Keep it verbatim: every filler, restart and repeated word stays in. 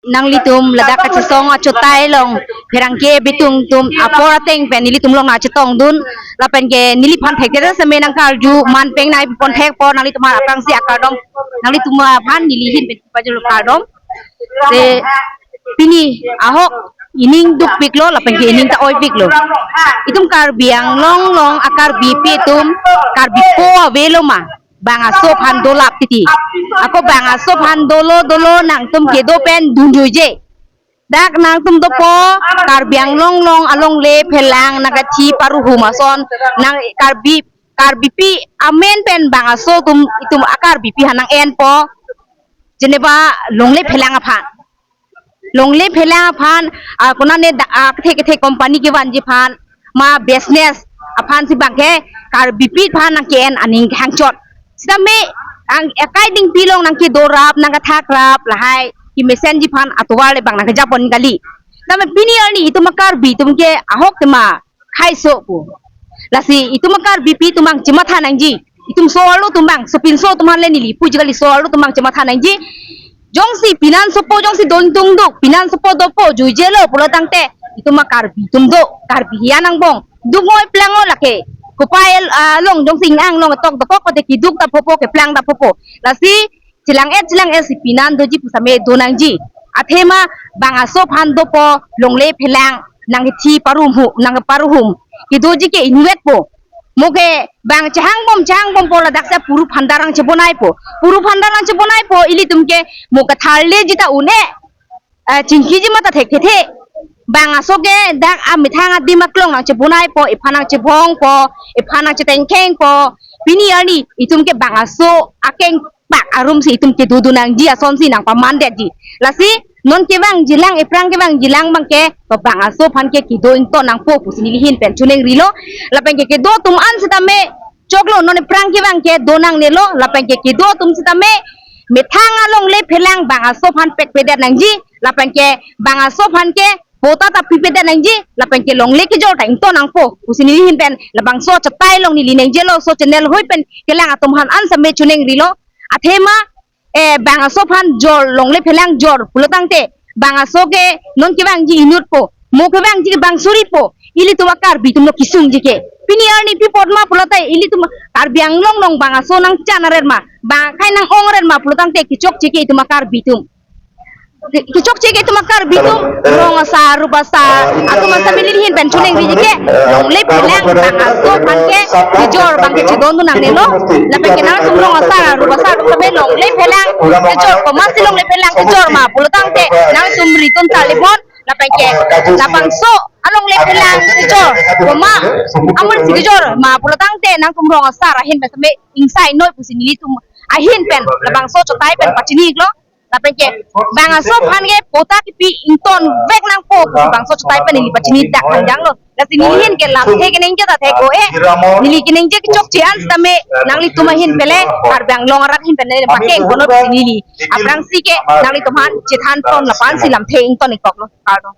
Nanglitum ladak kachesong achotai along pherangke bitung atum apor ateng pen nelitum along nangchetongdun, lapen ke neliphan thekthedet seme nangkarju, manpeng nangpipon thek apot nanglitum aphan aphrangsi akardom, nanglitum aphan neli ahin pen pajolo kardom. Te pini ahok ining dukpiklo lapen ke ining ta oipiklo. Itum Karbi Anglong along a-Karbipi atum Karbipo avelo ma? Bang aso aphan dolap titi. Ako bang aso aphan dolo dolo nangtum kedo pen dunjuije. Dak nangtum dopo Karbi Anglong along alongle phelang nangkethi paruhum ason nang Karbi, Karbipi amen pen bang aso atum, itum a-Karbipi aphan nang-enpo. Jeneba longle phelang aphan. Longle phelang aphan, ah, konane da, ah, kethe kethe company kevanji aphan, ma business aphansi bangke Karbipi aphan nangke-en aning kehangchot. Sitame ang ekai dingpi along nangkedorap, nangkethakrap, lahai kemesenji aphan atovar le bang nangkejapon kali. Sitame pini arni itum a-Karbi atum ke ahok tema khaiso pu. Lasi itum a-Karbipi atum bang chematha nangji. Itum so arlo atum bang, sopinso atum aphan le neli puji kali, so arlo atum bang chematha nangji. Jongsi pinan sopo jongsi dongtung duk, pinan sopo dopo juijelo pulo tangte itum a-Karbi atum do, Karbi hian angbong. Duk ngoi plang ngoi lake. Kopai, ah, along jongsi ing-ang along tok dokok kote keduk ta phopo, keplang ta phopo. Lasi chelang-et chelang-et si pinan doji pu same do nangji. Athema bang aso aphan dopo longle phelang nangkethi paruhum, nangparuhum. Kedoji ke inutvet po. Mo ke bang chehangbom chehangbompo ladak si puru phandar nangchebonaipo. Puru phandar nangchebonaipo ilitum ke mo katharleji ta un-e. Eh, chingkiji mata thekthe. Bang aso ke dak amethang adim aklong nangchebonaipo, iphan nangchebongpo, iphan nangchetengkhengpo. Pini arni itum ke bang aso akengpak arumsi itum kedodun nangji asonsi nangpamandetji. Lasi non kevangjilang, ephrang kevangjilang bangke, bang aso aphan ke kedo ington nangpo pusi neli ahin pen choningrilo. Lapen ke kedo atum an sitame choklo, non ephrang kevang ke do nangnelo, lapen ke kedo atum sitame methang alongle phelang bang aso aphan pekpedet nangji, lapen ke bang aso aphan ke patta ta pipedet nangji, lapen ke longle kejor ta ington nangpo pusi neli ahin pen labangso achotai along neli ningjelo, laso channel hoi pen kelang atum aphan an same choningrilo. Athema, eh, bang aso aphan jor, longle phelang jor pulo tangte bang aso ke non kevangji inutpo, mo kevangji ke bang suripo. Ilitum a-Karbi atum lo kesungji ke. Pini arni pi apot ma pulote ilitum Karbi Anglong along bang aso nangchan aret ma, bang akhei nang-ong aret ma pulo tangte kechokche ke itum a-Karbi atum. Ke-, kechokche ke itum a-Karbi atum, rong asar, rup asar, atum asar neli ahin pen choningriji ke, longle phelang bang aso aphan ke kejor bang ke chedondun nangnelo. Lapen ke nangtum rong asar, rup asar atum sitame longle phelang kejor, komatsi longle phelang kejor ma pulo tangte nangtum ritun taliphon, lapen ke labangso alongle phelang kejor, komat amatsi kejor ma pulo tangte nangtum rong asar ahin pen sitame ingsai noi pusi nelitum ahin pen labangso achotai pen pachini-iklo. Lapen ke bang aso aphan ke patta kepi ingtonvek nangpo pusi bangso achotai pen neli pachini dak hanjanglo. Lasi neli ahin ke lamthe keningje ta thek-o-e. Neli keningje kechokche an sitame nanglitum ahin pen le, Karbi Anglong arat ahin pen le pakeng kono pusi neli aphrangsi ke nanglitum aphan chethan ton lapu-ansi lamthe ington-ikkoklo. Kardom.